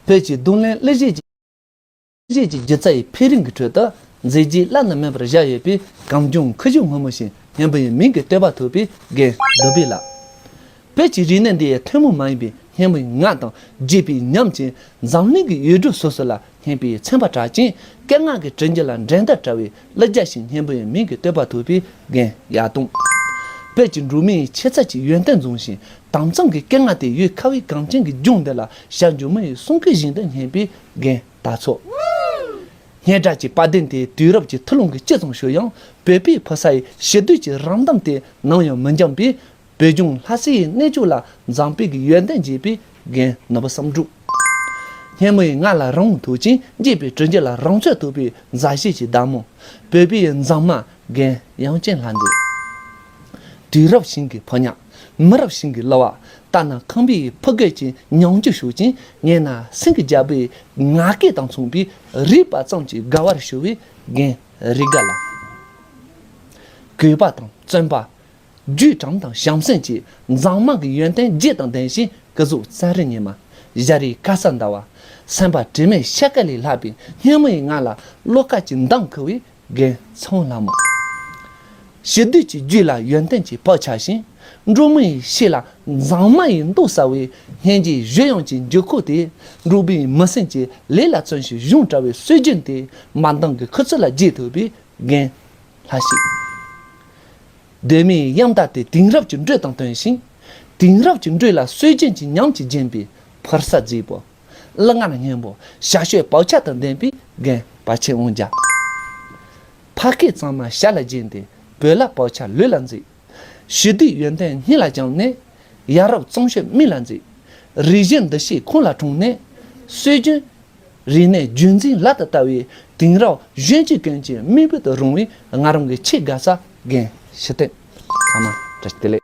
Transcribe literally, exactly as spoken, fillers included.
བོད་ཀྱི་རྡུང་ལེན་གླུ་གཞས་ཀྱི་གླུ་གཞས་ཀྱི་སྒྱུ་རྩལ་ཡི་འཕེལ་རིམ་གྱི་ཁྲོད་དུ་མཛེས་རྒྱན་བླ་ན་མེད་པར་བཞག་ཡོད་པའི་གངས་ལྗོངས་ཁུ་བྱུག་སྔོན་མོ་ཞིག་སྙན་པོ་ཡི་མིང་གི་བསྟོད་པ་ཐོབ་པའི་རྒན་རྡོ་སྦིས་ལགས། བོད་ཀྱི་རིག་གནས་འདི་ཡི་ཐུན་མོང་མ་ཡིན་པའི་སྙན་མོའི་ངག་དང་བརྗིད་པའི་ཉམས་ཀྱིས་འཛམ་གླིང་གི་ཡུལ་གྲུ་སོ་སོ་ལ་སྙན་པའི་ཚན་པ་གྲགས་ཅན། སྐད་ངག་གི་དྲི་འཇིགས་ལ་འགྲན་ཟླ་བྲལ་བའི་གླུ་རྒྱལ་ཞིག་སྙན་པོ་ཡི་མིང་གི་བསྟོད་པ་ཐོབ་པའི་རྒན་ཡར་ལྟུང་། བོད་ཀྱི་འབྲུག་མི་ཡི་ཆེ་ཚད་ཀྱི་ཡོན་ཏན་འཛོམས་ཤིང་དྭངས་གཙང་གི་སྐད་ངག་དེ་ཡུལ་ཁ་བའི་གངས་ཅན་གྱི་ལྗོངས་འདི་ལ་ཞལ་འཇུག་མི་ཡི་གསུང་སྐད་བཞིན་དུ་སྙན་པའི་རྒན་དར་ཚོགས། སྙན་གྲགས་ཀྱི་དཔལ་ལྡན་དེ་དུས་རབས་ཀྱི་ཐུ་ལུང་གི་དཀྱིལ་ཙམ་ཞུགས་ཡང་བོད་པའི་ཕོ་གསར་ཡི་ཞི་བདེ་ཀྱི་རང་གདམས་དེ་ནམ་ཡང་མི་འགྱངས་པས། བོད་ལྗོངས་ལྷ་སའི་གནས་མཆོག་ལ་འཛམ་བུའི་ཡོན་ཏན་རྒྱས་པའི་རྒན་ནོར་བུ་བསམ་གྲུབ། སྙན་མོ་ཡི་ངག་ལ་རང་དབང་ཐོབ་ཅིང་བརྗིད་པའི་དྲི་འཇིགས་ལ་རང་ཚོད་ཐོབ་པའི་མཛའ་བཤེས་ཀྱི་བདག་མོ། བོད་པའི་མཛངས་མ་རྒན་དབྱངས་ཅན་ལྷ་མཛེས། དུས་རབས་ཤིང་གི་ཕོ་ཉ། མི་རབས་ཤིང་གི་གླུ་བ། ལྟ་ན་ཁང་པའི་ཕོ་རྒོད་ཀྱི་ཉམས་འགྱུར་ཤུགས་ཅན། ཉན་ན་སེང་གེ་རྒྱལ་པོའི་ངག་སྐད་དང་མཚུངས་པའི་རིག་པ་ཙམ་གྱི་དགའ་བར་ཞུ་བའི་རྒན་རི་དགའ་ལགས། གུས་པ་དང་བརྩོན་པ། རྒྱུས་དྲགས་དང་བྱམས་སེམས་ཀྱི་མཛངས་མ་གི་ཡོན་ཏན་བརྗིད་དང་ལྡན་ཞིང་། སྐུ་གཟུགས་རྩ་རི་ཉི་མ། ཞལ་རས་དཀར་ས་ཟླ་བ། སེམས་པ་དྲི་མེད་ཤར་ཀ་ལས་ལྷག་པའི་སྙན་མོ་ཡི་ངག་ལ་བློ་དཀར་གྱི་མདངས་འཁོལ་བའི་རྒན་ཚེ་དབང་ལྷ་མོ། ཞི་བདེ་གྱི་རྒྱུད་ལ་ཡོན་ཏན་གྱི་བག་ཆགས་ཤིང་། འབྲུག་མི་ཡི་གཤིས་ལ་མཛངས་མ་ཡི་མདོག་གསལ་བའི་སྙན་འཇེབས་གཞོན་དབྱངས་ཀྱི་འགྱུར་ཁུག་དེ། འབྲུག་པའི་མི་སེམས་ཀྱི་ལས་ལ་བརྩོན་ཞིང་གཞུང་བཀྲ་བའི་སྲོལ་རྒྱུན་དེ། མ་འདང་གི་ཁུ་ཚུར་ལ་རྒྱས་ཐུབ་པའི་རྒན་ལྷ་ཤིག་གདོད་མའི་གཡང་ཟླ་དེ་དེང་རབས་ཀྱི་འགྲོས་དང་བསྟུན་ཞིང་། དེང་རབས་ཀྱི་འགྲོས་ལ་སྲོལ་རྒྱུན་གྱི་ཉམས་ཀྱིས་བརྒྱན་པའི་ཕུར་ས་མཛེས་པོ། གླུ་ངག་སྙན་པོ། ཞབས་ཞུའི་བག་ཆགས་དང་ལྡན་པའི་རྒན་པ་ཆེན་དབང་རྒྱལ། ཕ་སྐད་གཙང་མ་ཞལ་ལ་རྒྱན་ཏེ། བོད་ལྭ་བག་ཆགས་ལུས་ལ་མཛེས། ཞི་བདེའི་ཡོན་ཏན་སྙིང་ལ་བཅངས་ནས། ཡ་རབས་གཙང་ཤོས་མིག་ལ་མཛེས། རིག་གཞུང་འདུ་ཤེས་ཁོང་ལ་འཁྲུངས་ནས། སྲོལ་རྒྱུན་རིག་གནས་རྒྱུན་འཛིན་ལག་ཏུ་བསྟར་བའི་དེང་རབས་གཞོན་སྐྱེས་ཀུན་གྱི་མིག་དཔེ་དུ་རུང་བའི་ང་རང་གི་ཆེས་དགའ་ས་རྒན་ཞི་བརྟན། ཚང་མ་བཀྲ་ཤིས་བདེ་ལེགས།